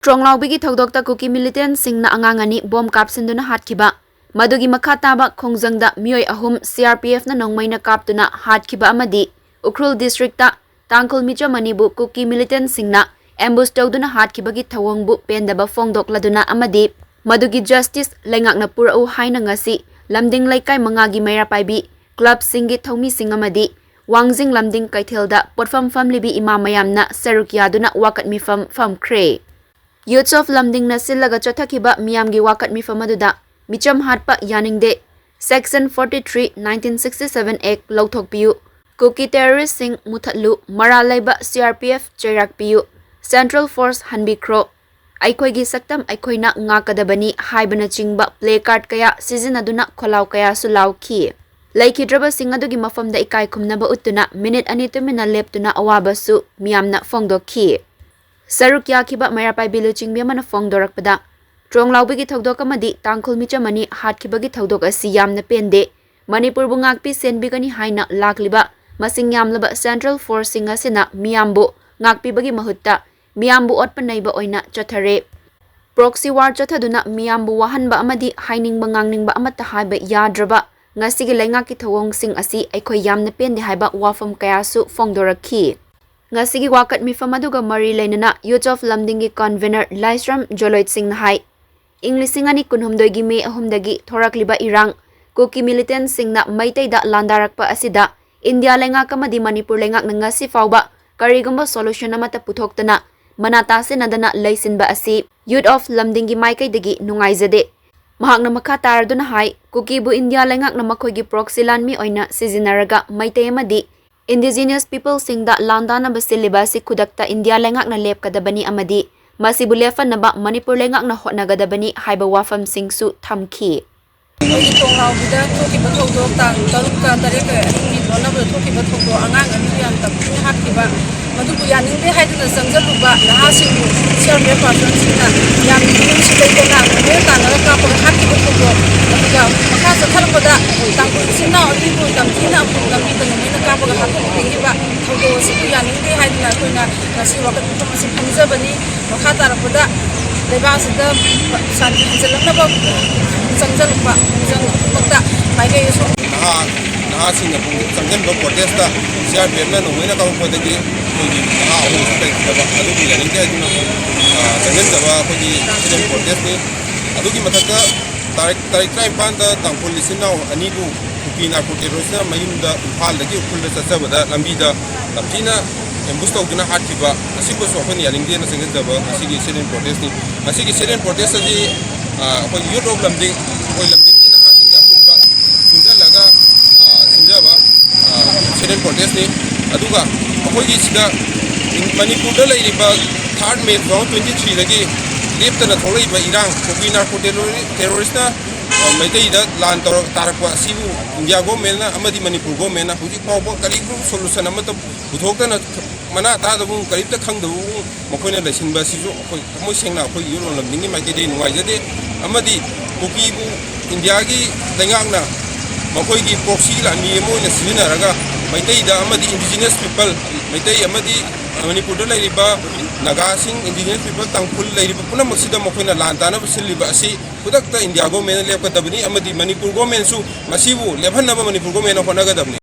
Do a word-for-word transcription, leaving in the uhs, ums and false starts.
ꯇ꯭ꯔꯣꯡꯂꯥꯎꯕꯤꯒꯤ ꯊꯧꯗꯣꯛꯇ ꯀꯨꯀꯤ militantꯁꯤꯡꯅ ꯑꯉꯥꯡ ꯑꯅꯤ ꯕꯣꯝ ꯀꯥꯞꯁꯤꯟꯗꯨꯅ ꯍꯥꯠꯈꯤꯕ, ꯃꯗꯨꯒꯤ ꯃꯈꯥ ꯇꯥꯕ ꯈꯣꯡꯖꯪꯗ ꯃꯤꯑꯣꯏ ꯑꯍꯨꯝ CRPFꯅ ꯅꯣꯡꯃꯩꯅ ꯀꯥꯞꯇꯨꯅ ꯍꯥꯠꯈꯤꯕ ꯑꯃꯗꯤ ꯎꯈ꯭ꯔꯨꯜ districtꯇ ꯇꯥꯡꯈꯨꯜ ꯃꯤꯆꯝ ꯑꯅꯤꯕꯨ ꯀꯨꯀꯤ militantꯁꯤꯡꯅ ambush ꯇꯧꯗꯨꯅ ꯍꯥꯠꯈꯤꯕꯒꯤ ꯊꯧꯑꯣꯡꯕꯨ ꯄꯦꯟꯗꯕ ꯐꯣꯡꯗꯣꯛꯂꯗꯨꯅ ꯑꯃꯗꯤ ꯃꯗꯨꯒꯤ justice ꯂꯩꯉꯥꯛꯅ ꯄꯨꯔꯛꯎ ꯍꯥꯏꯅ ꯉꯁꯤ ꯂꯝꯗꯤꯡ ꯂꯩꯀꯥꯏ ꯃꯉꯥꯒꯤ ꯃꯩꯔꯥ ꯄꯥꯏꯕꯤ clubꯁꯤꯡꯒꯤ ꯊꯧꯃꯤꯁꯤꯡ ꯑꯃꯗꯤ ꯋꯥꯡꯖꯤꯡ ꯂꯝꯗꯤꯡ ꯀꯩꯊꯦꯜꯗ ꯄꯣꯠꯐꯝ ꯐꯝꯂꯤꯕꯤ ꯏꯃꯥ ꯃꯌꯥꯝꯅ ꯁꯔꯨꯛ ꯌꯥꯗꯨꯅ ꯋꯥꯀꯠ ꯃꯤꯐꯝ ꯐꯝꯈ꯭ꯔꯦ꯫ Youths of ꯂꯝꯗꯤꯡꯅ ꯁꯤꯜꯂꯒ ꯆꯠꯊꯈꯤꯕ ꯃꯤꯌꯥꯝꯒꯤ ꯋꯥꯀꯠ ꯃꯤꯐꯝ ꯑꯗꯨꯗ ꯃꯤꯆꯝ ꯍꯥꯠꯄ ꯌꯥꯅꯤꯡꯗꯦ, Section forty three, nineteen sixty seven Act ꯂꯧꯊꯣꯛꯄꯤꯌꯨ, ꯀꯨꯀꯤ terroristꯁꯤꯡ ꯃꯨꯊꯠꯂꯨ, ꯃꯔꯥꯜ ꯂꯩꯕ CRPF ꯆꯩꯔꯥꯛ ꯄꯤꯌꯨ, Central Force ꯍꯟꯕꯤꯈ꯭ꯔꯣ, ꯑꯩꯈꯣꯏꯒꯤ ꯁꯛꯇꯝ ꯑꯩꯈꯣꯏꯅ ꯉꯥꯛꯀꯗꯕꯅꯤ ꯍꯥꯏꯕꯅꯆꯤꯡꯕ placard ꯀꯌꯥ ꯁꯤꯖꯤꯟꯅꯗꯨꯅ ꯈꯣꯜꯂꯥꯎ ꯀꯌꯥꯁꯨ ꯂꯥꯎꯈꯤ꯫ ꯂꯩꯈꯤꯗ꯭ꯔꯕꯁꯤꯡ ꯑꯗꯨꯒꯤ ꯃꯐꯝꯗ ꯏꯀꯥꯏ ꯈꯨꯝꯅꯕ ꯎꯠꯇꯨꯅ ꯃꯤꯅꯤꯠ ꯑꯅꯤ ꯇꯨꯃꯤꯟꯅ ꯂꯦꯞꯇꯨꯅ ꯑꯋꯥꯕꯁꯨ ꯃꯤꯌꯥꯝꯅ ꯐꯣꯡꯗꯣꯛꯈꯤ꯫ ꯁꯔꯨꯛ ꯌꯥꯈꯤꯕ ꯃꯩꯔꯥ ꯄꯥꯏꯕꯤ ꯂꯨꯆꯤꯡꯕꯤ ꯑꯃꯅ ꯐꯣꯡꯗꯣꯔꯛꯄꯗ, ꯇ꯭ꯔꯣꯡꯂꯥꯎꯕꯤꯒꯤ ꯊꯧꯗꯣꯛ ꯑꯃꯗꯤ ꯇꯥꯡꯈꯨꯜ ꯃꯤꯆꯝ ꯑꯅꯤ ꯍꯥꯠꯈꯤꯕꯒꯤ ꯊꯧꯗꯣꯛ ꯑꯁꯤ ꯌꯥꯝꯅ ꯄꯦꯟꯗꯦ꯫ ꯃꯅꯤꯄꯨꯔꯕꯨ ꯉꯥꯛꯄꯤ ꯁꯦꯟꯕꯤꯒꯅꯤ ꯍꯥꯏꯅ ꯂꯥꯛꯂꯤꯕ ꯃꯁꯤꯡ ꯌꯥꯝꯂꯕ Central Forceꯁꯤꯡ ꯑꯁꯤꯅ ꯃꯤꯌꯥꯝꯕꯨ ꯉꯥꯛꯄꯤꯕꯒꯤ ꯃꯍꯨꯠꯇ ꯃꯤꯌꯥꯝꯕꯨ ꯑꯣꯠꯄ ꯅꯩꯕ ꯑꯣꯏꯅ ꯆꯠꯊꯔꯦ꯫ Proxy war ꯆꯠꯊꯗꯨꯅ ꯃꯤꯌꯥꯝꯕꯨ ꯋꯥꯍꯟꯕ ꯑꯃꯗꯤ ꯍꯥꯏꯅꯤꯡꯕ ꯉꯥꯡꯅꯤꯡꯕ ꯑꯃꯠꯇ ꯍꯥꯏꯕ ꯌꯥꯗ꯭ꯔꯕ ꯉꯁꯤꯒꯤ ꯂꯩꯉꯥꯛꯀꯤ ꯊꯧꯑꯣꯡꯁꯤꯡ ꯑꯁꯤ ꯑꯩꯈꯣꯏ ꯌꯥꯝꯅ ꯄꯦꯟꯗꯦ ꯍꯥꯏꯕ ꯋꯥꯐꯝ ꯀꯌꯥꯁꯨ ꯐꯣꯡꯗꯣꯔꯛꯈꯤ꯫ ꯉꯁꯤꯒꯤ ꯋꯥꯀꯠ ꯃꯤꯐꯝ ꯑꯗꯨꯒ ꯃꯔꯤ ꯂꯩꯅꯅ Youths of ꯂꯝꯗꯤꯡꯒꯤ convener ꯂꯥꯏꯁ꯭ꯔꯝ ꯖꯣꯂꯣꯏꯠ ꯁꯤꯡꯅ ꯍꯥꯏ, ꯏꯪ ꯂꯤꯁꯤꯡ ꯑꯅꯤ ꯀꯨꯟꯍꯨꯝꯗꯣꯏꯒꯤ May ꯑꯍꯨꯝꯗꯒꯤ ꯊꯣꯔꯛꯂꯤꯕ ꯏꯔꯥꯡ, ꯀꯨꯀꯤ militantꯁꯤꯡꯅ ꯃꯩꯇꯩꯗ ꯂꯥꯟꯗꯥꯔꯛꯄ ꯑꯁꯤꯗ ꯏꯟꯗꯤꯌꯥ ꯂꯩꯉꯥꯛ ꯑꯃꯗꯤ ꯃꯅꯤꯄꯨꯔ ꯂꯩꯉꯥꯛꯅ ꯉꯁꯤ ꯐꯥꯎꯕ ꯀꯔꯤꯒꯨꯝꯕ solution ꯑꯃꯠꯇ ꯄꯨꯊꯣꯛꯇꯅ ꯃꯅꯥ ꯇꯥꯁꯤꯟꯅꯗꯅ ꯂꯩꯁꯤꯟꯕ ꯑꯁꯤ Youth of ꯂꯝꯗꯤꯡꯒꯤ ꯃꯥꯏꯀꯩꯗꯒꯤ ꯅꯨꯡꯉꯥꯏꯖꯗꯦ꯫ ꯃꯍꯥꯛꯅ ꯃꯈꯥ ꯇꯥꯔꯗꯨꯅ ꯍꯥꯏ, ꯀꯨꯀꯤꯕꯨ ꯏꯟꯗꯤꯌꯥ ꯂꯩꯉꯥꯛꯅ ꯃꯈꯣꯏꯒꯤ proxy ꯂꯥꯟꯃꯤ ꯑꯣꯏꯅ ꯁꯤꯖꯤꯟꯅꯔꯒ ꯃꯩꯇꯩ ꯑꯃꯗꯤ indigenous peopleꯁꯤꯡꯗ ꯂꯥꯟꯗꯥꯅꯕ ꯁꯤꯜꯂꯤꯕ ꯑꯁꯤ ꯈꯨꯗꯛꯇ ꯏꯟꯗꯤꯌꯥ ꯂꯩꯉꯥꯛꯅ ꯂꯦꯞꯀꯗꯕꯅꯤ ꯑꯃꯗꯤ ꯃꯁꯤꯕꯨ ꯂꯦꯞꯍꯟꯅꯕ ꯃꯅꯤꯄꯨꯔ ꯂꯩꯉꯥꯛꯅ ꯍꯣꯠꯅꯒꯗꯕꯅꯤ ꯍꯥꯏꯕ ꯋꯥꯐꯝꯁꯤꯡꯁꯨ ꯊꯝꯈꯤ꯫ ꯑꯩꯈꯣꯏꯒꯤ ꯇꯣꯡꯂꯥꯎꯕꯤꯗ ꯊꯣꯛꯈꯤꯕ ꯊꯧꯗꯣꯛ, ꯇꯥꯡ ꯇꯔꯨꯛꯀ ꯇꯔꯦꯠꯀ ꯑꯍꯤꯡꯒꯤ ꯂꯣꯟꯅꯕꯗ ꯊꯣꯛꯈꯤꯕ ꯊꯧꯗꯣꯛ, ꯑꯉꯥꯡ ꯑꯅꯤ ꯌꯥꯝ ꯇꯝꯊꯤꯅ ꯍꯥꯠꯈꯤꯕ, ꯑꯗꯨꯕꯨ ꯌꯥꯅꯤꯡꯗꯦ ꯍꯥꯏꯗꯨꯅ ꯆꯪꯁꯤꯜꯂꯨꯕ ꯅꯍꯥꯁꯤꯡꯕꯨ ꯁꯤ ꯑꯥꯔ ꯄꯤ ꯑꯦꯐ ꯄꯥꯔꯁꯟꯁꯤꯡꯅ ꯌꯥꯝꯅ ꯃꯤꯅꯨꯡꯁꯤ ꯂꯩꯇꯅ ꯃꯣꯏꯅ ꯇꯥꯟꯅꯔ ꯀꯥꯞꯄꯒ ꯍꯥꯠꯈꯤꯕ ꯊꯧꯗꯣꯛ, ꯑꯗꯨꯒ ꯃꯈꯥ ꯆꯠꯊꯔꯛꯄꯗ ꯇꯥꯡꯈꯨꯜ ꯏꯆꯤꯟ ꯏꯅꯥꯎ ꯑꯅꯤꯕꯨ ꯇꯝꯊꯤꯅ ꯑꯃꯨꯛ ꯂꯝꯕꯤꯗ ꯅꯣꯡꯃꯩꯅ ꯀꯥꯞꯄꯒ ꯍꯥꯠꯇꯣꯛꯄꯤꯈꯤꯕ ꯊꯧꯗꯣꯛ ꯑꯁꯤꯕꯨ ꯌꯥꯅꯤꯡꯗꯦ ꯍꯥꯏꯗꯨꯅ ꯑꯩꯈꯣꯏꯅ ꯉꯁꯤ ꯋꯥꯀꯠ ꯃꯤꯐꯝ ꯑꯁꯤ ꯐꯝꯖꯕꯅꯤ꯫ ꯃꯈꯥ ꯇꯥꯔꯛꯄꯗ ꯂꯩꯕꯥꯛ ꯑꯁꯤꯗ ꯁꯥꯟꯇꯤ ꯍꯟꯖꯤꯜꯂꯛꯅꯕ ꯆꯪꯁꯤꯜꯂꯛꯄ ꯃꯤꯆꯪ ꯈꯨꯗꯤꯡꯃꯛꯇ ꯃꯥꯏꯀꯩ ꯑꯁꯣꯛ ꯅꯍꯥ ꯅꯍꯥꯁꯤꯡꯅ ꯄꯨꯛꯅꯤꯡ ꯆꯪꯁꯤꯟꯕ ꯄ꯭ꯔꯣꯇꯦꯁꯇ ꯁꯤ ꯑꯥꯔ ꯄꯤ ꯑꯦꯐꯅ ꯅꯣꯡꯃꯩꯅ ꯀꯥꯞꯂꯛꯄꯗꯒꯤ ꯑꯩꯈꯣꯏꯒꯤ ꯅꯍꯥ ꯑꯍꯨꯝꯁꯨ ꯂꯩꯈꯤꯗꯕ ꯑꯗꯨꯕꯨ ꯌꯥꯅꯤꯡꯗꯦ ꯍꯥꯏꯗꯨꯅ, ꯑ, ꯆꯪꯁꯤꯟꯖꯕ ꯑꯩꯈꯣꯏꯒꯤ ꯁꯤꯗꯦꯟ ꯄ꯭ꯔꯣꯇꯦꯁꯅꯤ꯫ ꯑꯗꯨꯒꯤ ꯃꯊꯛꯇ ꯇꯥꯔꯤꯛ ꯇꯥꯔꯤꯛ ꯇꯔꯥꯅꯤꯄꯥꯟꯗ ꯇꯥꯡꯈꯨꯜ ꯏꯆꯤꯟ ꯏꯅꯥꯎ ꯑꯅꯤꯕꯨ ꯀꯨꯀꯤ ꯅꯥꯔꯀꯣ ꯇꯦꯔꯣꯔꯤꯁꯅ ꯃꯌꯨꯝꯗ ꯏꯝꯐꯥꯜꯗꯒꯤ ꯎꯈ꯭ꯔꯨꯜꯗ ꯆꯠꯆꯕꯗ ꯂꯝꯕꯤꯗ ꯇꯝꯊꯤꯅ ꯑꯦꯝꯕꯨꯁ ꯇꯧꯗꯨꯅ ꯍꯥꯠꯈꯤꯕ ꯑꯁꯤꯕꯨꯁꯨ ꯑꯩꯈꯣꯏꯅ ꯌꯥꯅꯤꯡꯗꯦꯅ ꯆꯪꯁꯤꯟꯖꯕ ꯉꯁꯤꯒꯤ ꯁꯤꯗꯦꯟ ꯄ꯭ꯔꯣꯇꯦꯁꯅꯤ꯫ ꯉꯁꯤꯒꯤ ꯁꯤꯗꯦꯟ ꯄ꯭ꯔꯣꯇꯦꯁ ꯑꯁꯤ, ꯑ, ꯑꯩꯈꯣꯏ ꯌꯨꯠ ꯑꯣꯐ ꯂꯝꯗꯤꯡ, ꯑꯩꯈꯣꯏ ꯂꯝꯗꯤꯡꯒꯤ ꯅꯍꯥꯁꯤꯡꯒꯤ ꯑꯄꯨꯟꯕ ꯄꯨꯟꯁꯤꯜꯂꯒ, ꯑ, ꯁꯤꯟꯖꯕ, ꯑ, ꯁꯤꯗꯦꯟ ꯄ꯭ꯔꯣꯇꯦꯁꯅꯤ꯫ ꯑꯗꯨꯒ ꯑꯩꯈꯣꯏꯒꯤ ꯁꯤꯗ ꯃꯅꯤꯄꯨꯔꯗ ꯂꯩꯔꯤꯕ ꯊꯥꯔꯠ ꯃꯦ ꯇꯨ ꯊꯥꯎꯖꯟ ꯇ꯭ꯋꯦꯟꯇꯤ ꯊ꯭ꯔꯤꯗꯒꯤ ꯂꯦꯞꯇꯅ ꯊꯣꯛꯂꯛꯏꯕ ꯏꯔꯥꯡ, ꯀꯨꯀꯤ ꯅꯥꯔꯀꯣ ꯇꯦꯔꯣꯔꯤ-, ꯇꯦꯔꯣꯔꯤꯁꯅ, ꯑ, ꯃꯩꯇꯩꯗ ꯂꯥꯟ ꯇꯧꯔ-, ꯇꯥꯔꯛꯄ ꯑꯁꯤꯕꯨ ꯏꯟꯗꯤꯌꯥ ꯒꯣꯔꯃꯦꯟꯅ ꯑꯃꯗꯤ ꯃꯅꯤꯄꯨꯔ ꯒꯣꯔꯃꯦꯟꯅ ꯍꯧꯖꯤꯛ ꯐꯥꯎꯕ ꯀꯔꯤꯒꯨꯝꯕ ꯁꯣꯂꯨꯁꯟ ꯑꯃꯠꯇ ꯄꯨꯊꯣꯛꯇꯅ, ꯃꯅꯥ ꯇꯥꯗꯕꯒꯨꯝ, ꯀꯔꯤꯝꯇ ꯈꯪꯗꯕꯒꯨꯝ ꯃꯈꯣꯏꯅ ꯂꯩꯁꯤꯟꯕ ꯑꯁꯤꯁꯨ ꯑꯩꯈꯣꯏ ꯊꯃꯣꯏ ꯁꯦꯡꯅ ꯑꯩꯈꯣꯏꯒꯤ ꯌꯨꯠ ꯂꯝꯗꯤꯡꯒꯤ ꯃꯥꯏꯀꯩꯗꯒꯤ ꯅꯨꯡꯉꯥꯏꯖꯗꯦ꯫ ꯑꯃꯗꯤ ꯀꯨꯀꯤꯕꯨ ꯏꯟꯗꯤꯌꯥꯒꯤ ꯂꯩꯉꯥꯛꯅ ꯃꯈꯣꯏꯒꯤ ꯄ꯭ꯔꯣꯛꯁꯤ ꯂꯥꯟꯃꯤ ꯑꯃ ꯑꯣꯏꯅ ꯁꯤꯖꯤꯟꯅꯔꯒ ꯃꯩꯇꯩꯗ ꯑꯃꯗꯤ ꯏꯟꯗꯤꯖꯤꯅꯁ ꯄꯤꯄꯜ, ꯃꯩꯇꯩ ꯑꯃꯗꯤ ꯃꯅꯤꯄꯨꯔꯗ ꯂꯩꯔꯤꯕ ꯅꯥꯒꯥꯁꯤꯡ, ꯏꯟꯗꯤꯖꯤꯅꯁ ꯄꯤꯄꯜ, ꯇꯥꯡꯈꯨꯜ ꯂꯩꯔꯤꯕ ꯄꯨꯝꯅꯃꯛꯁꯤꯗ ꯃꯈꯣꯏꯅ ꯂꯥꯟ ꯇꯥꯅꯕ ꯁꯤꯜꯂꯤꯕ ꯑꯁꯤ ꯈꯨꯗꯛꯇ ꯏꯟꯗꯤꯌꯥ ꯒꯣꯔꯃꯦꯟꯅ ꯂꯦꯞꯀꯗꯕꯅꯤ, ꯑꯃꯗꯤ ꯃꯅꯤꯄꯨꯔ ꯒꯣꯔꯃꯦꯟꯁꯨ ꯃꯁꯤꯕꯨ ꯂꯦꯞꯍꯟꯅꯕ ꯃꯅꯤꯄꯨꯔ ꯒꯣꯔꯃꯦꯟꯅ ꯍꯣꯠꯅꯒꯗꯕꯅꯤ꯫